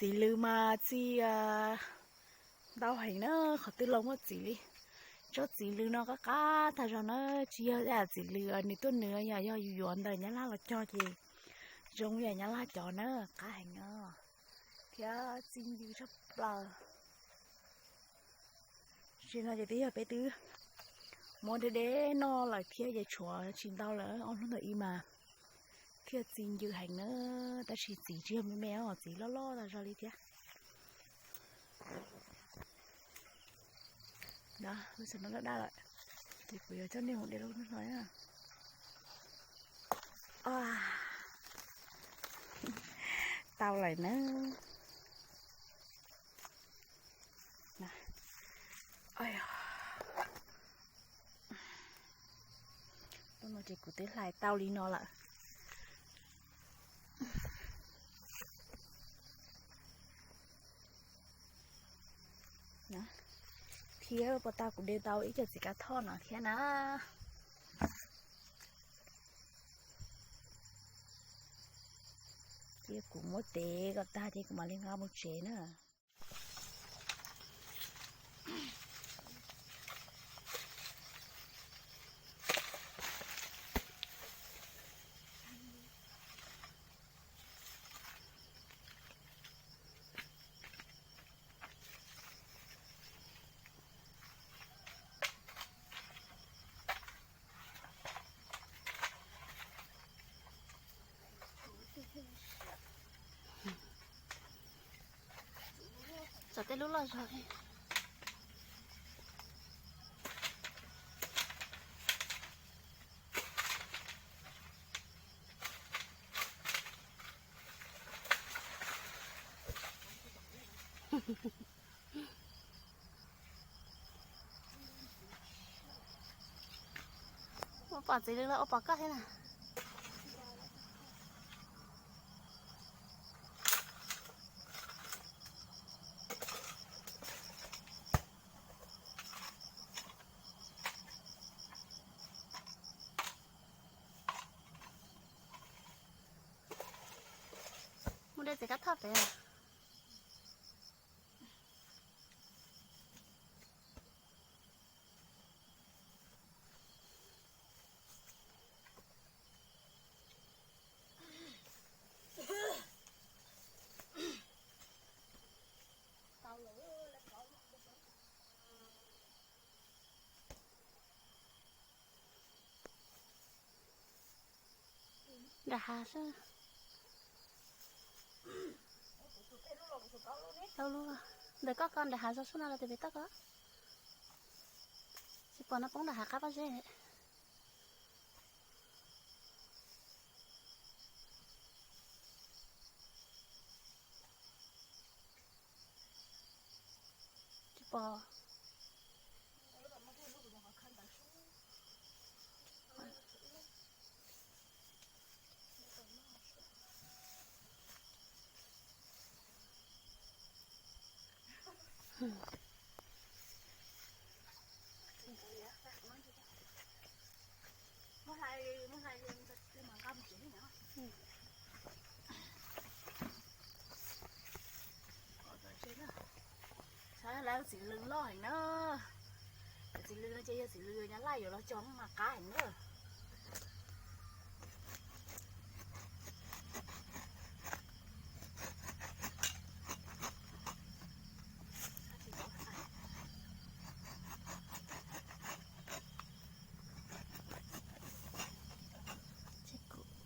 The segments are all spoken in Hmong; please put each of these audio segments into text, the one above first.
Txiv lws mas txi ntau heev na, qhov twg los muaj txiv li. Tsob txiv lws no qab qab tag zog na, tsis yog txiv lws nws tuaj nws yog, yog yus yuav ntawm Nyab Laj los cog ces zoo yam Nyab Laj cov na, qab heev os, thiab txi ncw tshaj plaws. Tam sim no ces twb yog peb twb muab deb deb noj lawm thiab ces tshuav tsis ntau lawm, ob hnub ntawm ib mas thiaj txi ncw heev na, tab sis txiv tsis yog me me os, txiv loj loj tas zog li thiab. Lub xwm no daj daj lawm, ces kuv yuav coj nej mus de lub no na. Tau lawm na. Lub no ces kuv twb hlais tau li no lawm. Thiab puas tau kuv de tau ib co txiv kab thoj no thiab na. Ces kuv muab tev kom tag ces kuv mam li nqa mus tsev na. Txog tej lub loj zog li. Ua pom txiv lws los ua pom koj thiab na. Mus de txiv kab thoj pem. Nram hav xwb. Tau lub, ntawm koj ko nram hav zog xwb no los tias pem toj ko. Tsis pom no poob nram hav qab pob zeb. Tsis pom. Lawv txiv lws loj heev na. Txiv lws no ces yog txiv lws Nyab Laj yuav los cog mas qab heev na.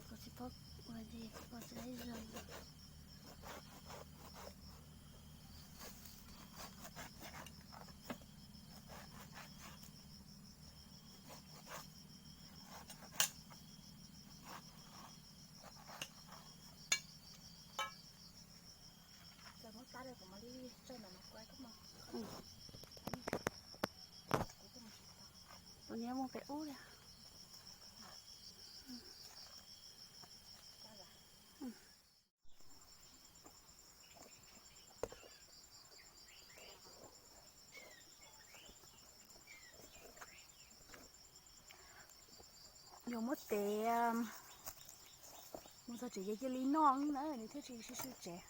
Tsis paub ua li, ua tsis tau ib zaug. Tus niag mus pem ub li. Yuav muab tev mus txog tsev ces cia li noj na, nws thiaj tsis sib sw tsev.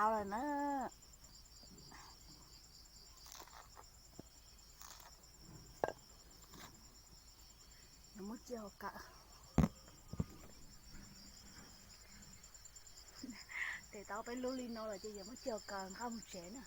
Tau lawm na. Yuav muab cia hauv kaw. Tes tau peb lub li no lawm ces yuav muab cia hauv kaw nqa mus tsev na.